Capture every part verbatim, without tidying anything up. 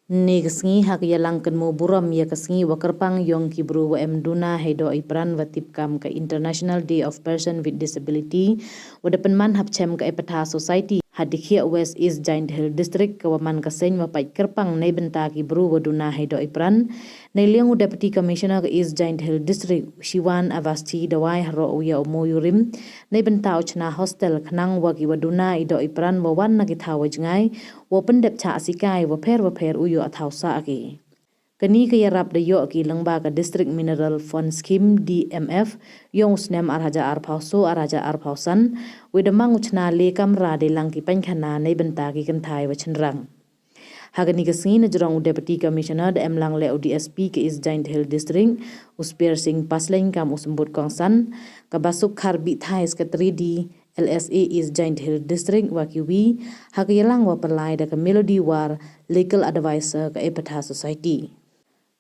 Kane ka sngi ha ka yalang kynmaw burom ïa ka sngi wa kyrpang yong ki bru wa em duna hei doh i pran wa tip kam ka International Day of Person with Disability, wa da pynman hapchem ka Epatha Society ha Dikhiah West East Jaintia Hills District, ka wa man ka seng wa pait kyrpang nei bynta ki bru wa duna hei doh i pran. Nei liang u Deputy Commissioner ka East Jaintia Hills District, Shiwan Avasthi, da wai haroh u ïa u mo yu rim nei bynta u chna hostel khnang wa ki wa duna i doh i pran wa wan na ki thaw wa jngai, wa pyndep chah sikai wa pher wa pher u ïoh a thaw sah ki. Kane ka ïarap da ïoh ki lyngba ka District Mineral Fund Scheme, D M F, yong u snem ar hajar arphaw so ar hajar arphaw san, wei da mang u chna le kamra dei lang ki pynkhana nei bynta ki kynthai wa chynrang. Ha kane ka sngi na jrong u Deputy Commissioner da em lang le u D S P ka East Jaintia Hills District, u Spear Singh Pasleng kam u symbud kongsan, ka Basuk Kharbih Thai Secretary D L S A East Jaintia Hills District wa ki wi, ha ka yalang wa pynlai da ka Melody War, Legal Advisor ka Epatha Society.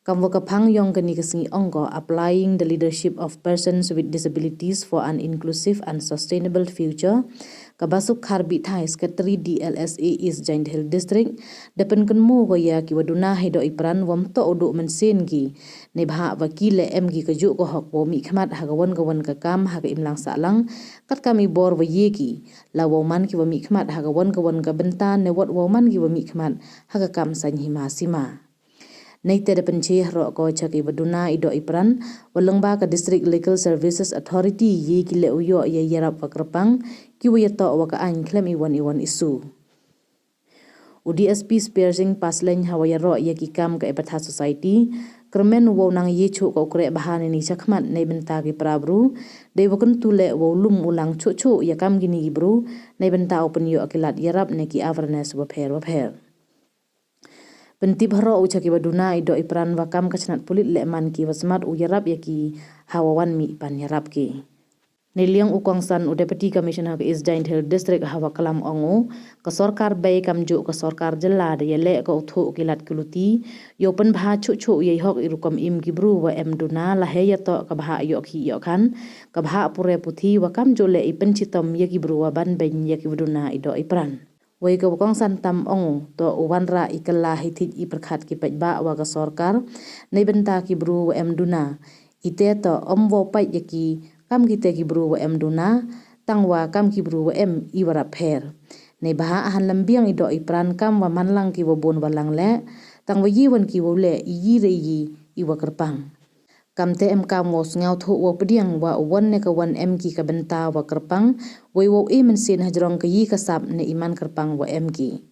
Kam wa ka phang yong kane ka sngi ong ko, Applying the Leadership of Persons with Disabilities for an Inclusive and Sustainable Future, ka Basuk Kharbih Thai Secretary D L S A East Jaintia Hills District, da pynkynmaw ko ïa ki wa duna hei doh i pran wa ym toh u duh mynsiem ki, neibhah wa ki leh em ki ka juh ka hok wa mih khmat ha ka wan ka wan ka kam ha ka imlang sahlang, kat kam i bor wa ïa ki, la wa man ki wa mih khmat ha ka wan ka wan ka bynta ne wat wa man ki wa mih khmat ha ka kam saiñ hima sima. Nei te da pynche haroh ko cha ki wa duna i doh i pran, wa lyngba ka District Legal Services Authority ïa ki leh u ïoh ïa ïarap wa kyrpang, ki wa ïatoh wa ka aiñ khlem i wan i wan issue. U D S P Spear Singh Pasleng ha wa ïaroh ïa ki kam ka Epatha Society, kyrmen u wa u nang ïa chuh ka u kreh bha ne ni chakhmat nei bynta ki para bru, dei wa kyntu leh wa u lum u lang chuh chuh ïa kam kini ki bru, nei bynta u pynïoh ki lad ïarap ne ki awareness wa pher wa pher. Pyntip haroh u cha ki wa duna i doh i pran wa kam ka chnat pulit leh man ki wa smat u ïarap ïa ki ha wa wan mih pan ïarap ki. Nei liang u kongsan u Deputy Commissioner ka East Jaintia Hills District ha wa klam ong u, ka sorkar bei kam juh ka sorkar jylla da ïa leh ka u thuh ki lad ki luti, ïoh pynbha chuh chuh ïa i hok i rukom im ki bru wa em duna la hei ïatoh ka bha ïoh ki ïoh khan, ka bha pure puthi wa kam juh leh i pynchitom ïa ki bru wa ban beiñ ïa ki wa duna i doh i pran. Wei ka wa kongsan tam ong u, toh u wanrah i kylla hi thik i pyrkhat ki paidbah wa ka sorkar, nei bynta ki bru wa em duna. Ite toh ym wow pait ïa ki, kam kite ki bru wa em duna, tang wa kam ki bru wa em i wa rap pher. Neibhah hanlem biang i doh i pran kam wa man lang ki wa bun wa lang leh, tang wa ïi wan ki wow leh i ïi re ïi i wa kyrpang. Kamte em kam wow sngewthuh wow pdiang wa u wan ne ka wan em ki ka bynta wa kyrpang, wei wow i mynsiem hajrong ka ïi ka sap ne i man kyrpang wa em ki.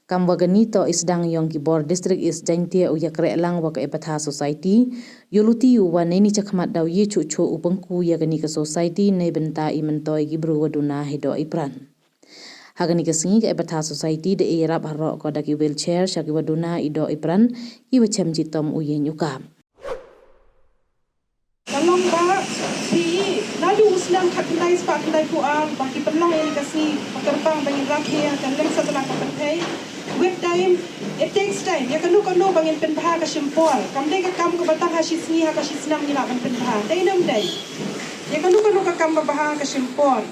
Kam wa kani toh i sdang yong ki bor District East Jaintia u ïa kreh lang wa ka Epatha Society, ïoh luti u wa nei ni chakhmat daw ïa chuh chuh u pynku ïa kani ka society nei bynta i myntoi ki bru wa duna hi doh i pran. Ha kani ka sngi ka Epatha Society da i rap haroh ko da ki wheelchair sha ki wa duna i doh i pran, ki wa chem chitom u ïeng u kap. Ka long ba phi, naduh u snem khatkhyndai spah khyndaiphew ar ba ki pynlong ïa ka sngi ba kyrpang ba ngin rap hi ha ka lyngsatna ka pyrthei. With time, it takes time. Ïa kano kano ba ngin pynbha ka shim por. Kam dei ka kam kaba tang ha shi sngi ha ka shi snem ngi lah ban pynbha. Dei ne ym dei? Ïa kano kano ka kam ba bha ka shim por.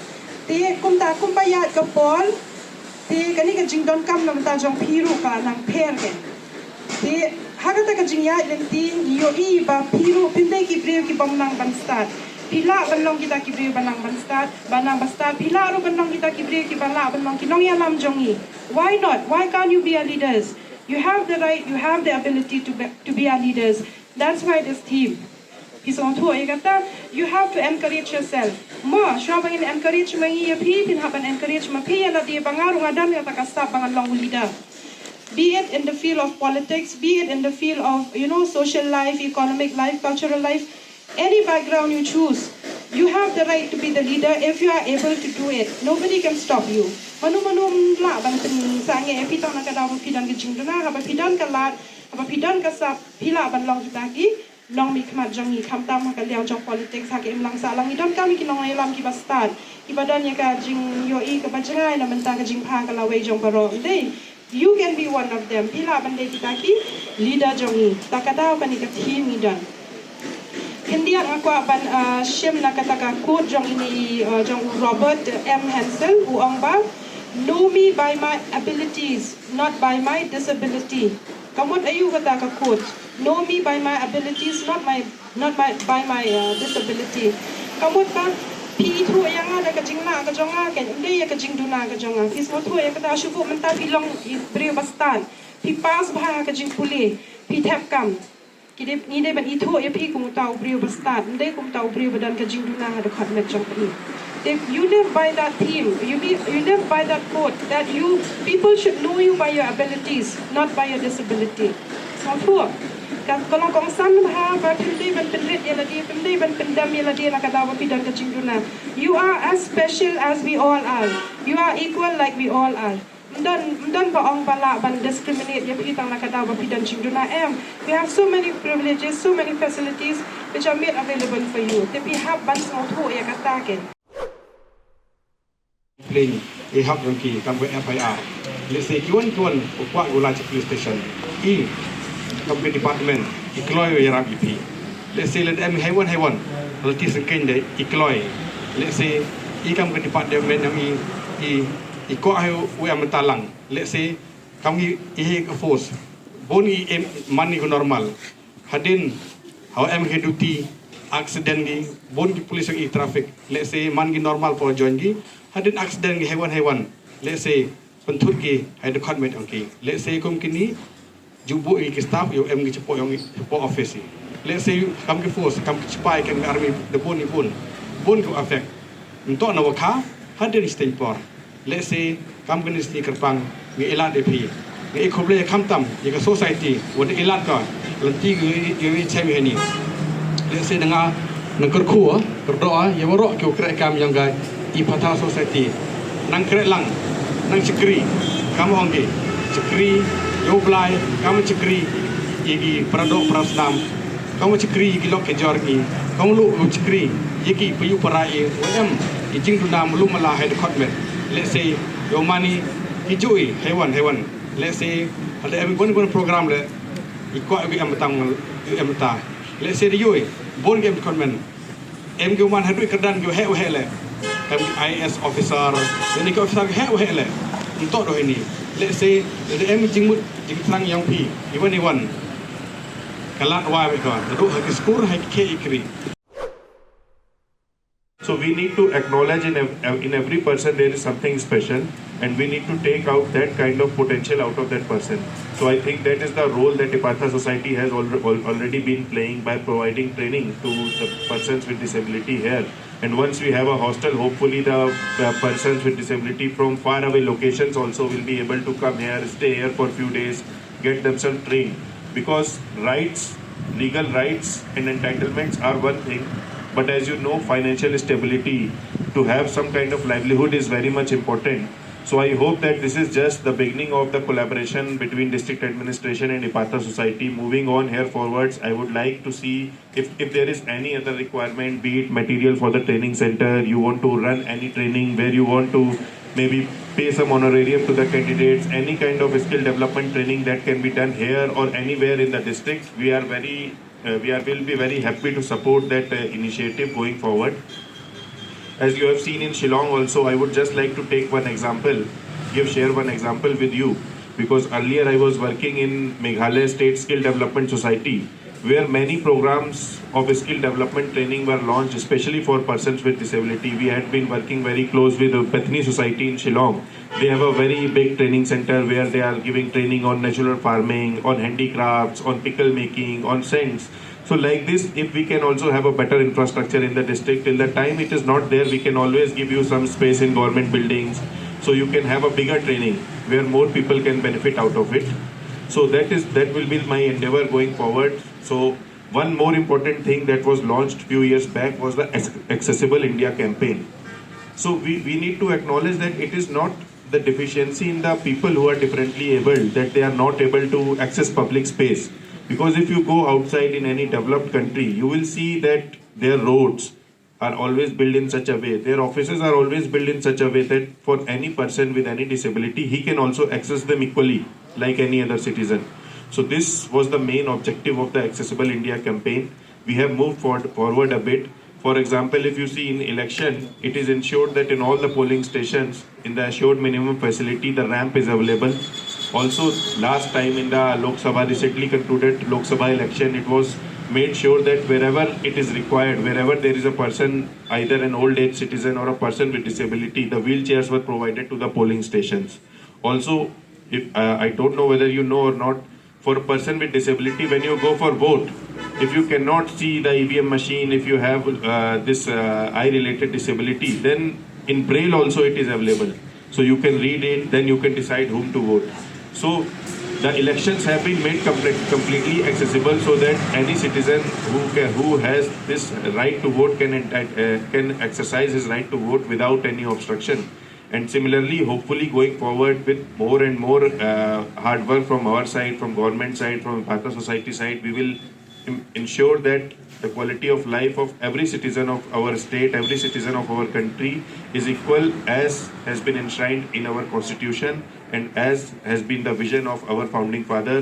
Te kumta kumba ïaid ka por, te kane ka jingdonkam na bynta jong phi ruh ka nang pher hi. Te ha kata ka jingïaid lynti ngi ïohi ba phi ruh phim dei ki briew ki bym nang ban stad. Phi lah ban long kita ki briew ba nang ban stad, ba nang ban stad. Phi lah ruh ban long kita ki briew kiba lah ban long ki nongïalam jong ngi. Why not? Why can't you be a leaders? You have the right, you have the ability to be, to be a leaders. That's why this theme. Phi sngewthuh ïa kata, you have to encourage yourself. Mo, shuwa ba ngin encourage ma ngi ïa phi, phin hap ban encourage ma phi ïa lade ba nga ruh nga don kata ka sap ba ngan long u leader. Be it in the field of politics, be it in the field of, you know, social life, economic life, cultural life, any background you choose, you have the right to be the leader if you are able to do it. Nobody can stop you. Mano mano ym lah ban pynsangeh ïa phi tang na ka daw ba phi don ka jingduna, haba phi don ka lad, haba phi don ka sap, phi lah ban long kita ki nongmihkhmat jong ngi, khamtam ha ka liang jong politics, ha ka imlang sahlang. Ngi donkam ïa ki nongïalam kiba stad, kiba don ïa ka jingïohi kaba jngai na bynta ka jingbha ka lawei jong baroh. Dei, you can be one of them. Phi lah ban dei kita ki leader jong ngi. Ta ka daw kane ka theme ngi don. Khyndiat nga kwah ban, ah, shim na kata ka quote jong ine, ah, jong u Robert M Hanson, u ong ba, "Know me by my abilities, not by my disability." Ka mut aïu kata ka quote? Know me by my abilities, not my, not by, by my uh, disability. Ka mut ba phi ithuh ïa nga da ka jinglah ka jong nga, ym dei ïa ka jingduna ka jong nga. Phi sngewthuh ïa kata? Shu buh mynta phi long i briew ba stad, phi pass bha ha ka jingpule, phi thep kam. Ki dei, ngi dei ban ithuh ïa phi kum uta u briew ba stad, ym dei kum uta u briew ba don ka jingduna ha dkhot met jong phi. They, you live by that theme, you, be, you live by that quote that you, people should know you by your abilities, not by your disability. Sngewthuh? Ka, ka long kongsan bha ba phim dei ban pynrit ïa lade, phim dei ban pyndem ïa lade na ka daw ba phi don ka jingduna. You are as special as we all are. You are equal like we all are. Ym don, ym don ba ong ba lah ban discriminate ïa phi tang na ka daw ba phi don jingduna, em. We have so many privileges, so many facilities which are made available for you. Te phi hap ban sngewthuh ïa kata, ke. Complain, i hap jong ki kam ka F I R. Let's say ki wan, ki wan u kwah u la cha police station, i kam ka department i kloi u ïarap ïa phi. Let's say lada em haiwan, haiwan, lada ti sengkeiñ de i kloi. Let's say i kam ka department jong i, i, i kwah u em mynta lang. Let's say kam ngi i he ka force, bun i em man i ka normal. Hadien ha em ka duty, accident ngi, bun ki police i traffic. Let's say man ngi normal por join ngi, hadien accident ngi haiwan, haiwan. Let's say pynthut ki ha i dkhot met jong ki. Let's say kum kini ju buh ïa ki staff ïa u em ki chapoh, ïa u chapoh office. Let's say kam ki force, kam ki sipai, kam ki army, da bun i bun, bun ki affect. Nto na wakha hadien shiteng por. Let's say kam kani sngi kyrpang ngi ilad ïa phi, ngi i khublei khamtam ïa ka society wat ilad ka lynti ngi, ngi chem ïa ni. Let's say da nga nang kyrkhu, kyrdoh ïa waroh ki u kreh kam ïa nga i Phatar society. Nang kreh lang, nang chakri, kam ong ki chakri ïa u Blai, kam chakri ïa ki paradoh parasnam, kam chakri ïa ki lok ki jor ki, kam lu chakri ïa ki payu para i, wa em i jingduna mulu mala hai dkhot met. Let's say ïa u mani ki jui haiwan, haiwan. Let's say ada em gon gon program le i kwah ki em tang, em ta. Let's say da yui bun ki em dkhot met. Em ki u man haduh kyrdan ki u heh u heh le. Em ki I A S officer, em ki officer ki heh u heh le. Nto doh ini. Let's say da em jingmut jingthrang ïa phi, iwan iwan. Ka lad wa bad ka wan haduh ha ki skur ha ki khe i kri. So we need to acknowledge in ev- in every person there is something special, and we need to take out that kind of potential out of that person. So I think that is the role that Epatha Society has al- al- already been playing by providing training to the persons with disability here. And once we have a hostel, hopefully the uh, persons with disability from far away locations also will be able to come here, stay here for a few days, get themselves trained. Because rights, legal rights and entitlements are one thing, but as you know, financial stability, to have some kind of livelihood, is very much important. So I hope that this is just the beginning of the collaboration between district administration and Epatha Society. Moving on here forwards, I would like to see if, if there is any other requirement, be it material for the training center, you want to run any training where you want to maybe pay some honorarium to the candidates, any kind of skill development training that can be done here or anywhere in the district, we are very, uh, we are, will be very happy to support that uh, initiative going forward. As you have seen in Shillong also, I would just like to take one example, give, share one example with you, because earlier I was working in Meghalaya State Skill Development Society, where many programs of skill development training were launched, especially for persons with disability. We had been working very close with the Bethany Society in Shillong. They have a very big training center where they are giving training on natural farming, on handicrafts, on pickle making, on scents. So like this, if we can also have a better infrastructure in the district, till the time it is not there, we can always give you some space in government buildings, so you can have a bigger training where more people can benefit out of it. So that is, that will be my endeavor going forward. So one more important thing that was launched few years back was the Ac- Accessible India campaign. So we, we need to acknowledge that it is not the deficiency in the people who are differently abled, that they are not able to access public space. Because if you go outside in any developed country, you will see that their roads are always built in such a way, their offices are always built in such a way that for any person with any disability, he can also access them equally like any other citizen. So this was the main objective of the Accessible India campaign. We have moved forward, forward a bit. For example, if you see in election, it is ensured that in all the polling stations, in the assured minimum facility, the ramp is available. Also, last time in the Lok Sabha, recently concluded Lok Sabha election, it was made sure that wherever it is required, wherever there is a person, either an old age citizen or a person with disability, the wheelchairs were provided to the polling stations. Also, if, uh, I don't know whether you know or not, for a person with disability, when you go for vote, if you cannot see the E V M machine, if you have uh, this uh, eye-related disability, then in braille also it is available. So you can read it, then you can decide whom to vote. So the elections have been made complete, completely accessible so that any citizen who can, who has this right to vote can enti- uh, can exercise his right to vote without any obstruction. And similarly, hopefully going forward with more and more uh, hard work from our side, from government side, from Bharata society side, we will im- ensure that the quality of life of every citizen of our state, every citizen of our country is equal as has been enshrined in our constitution and as has been the vision of our founding fathers.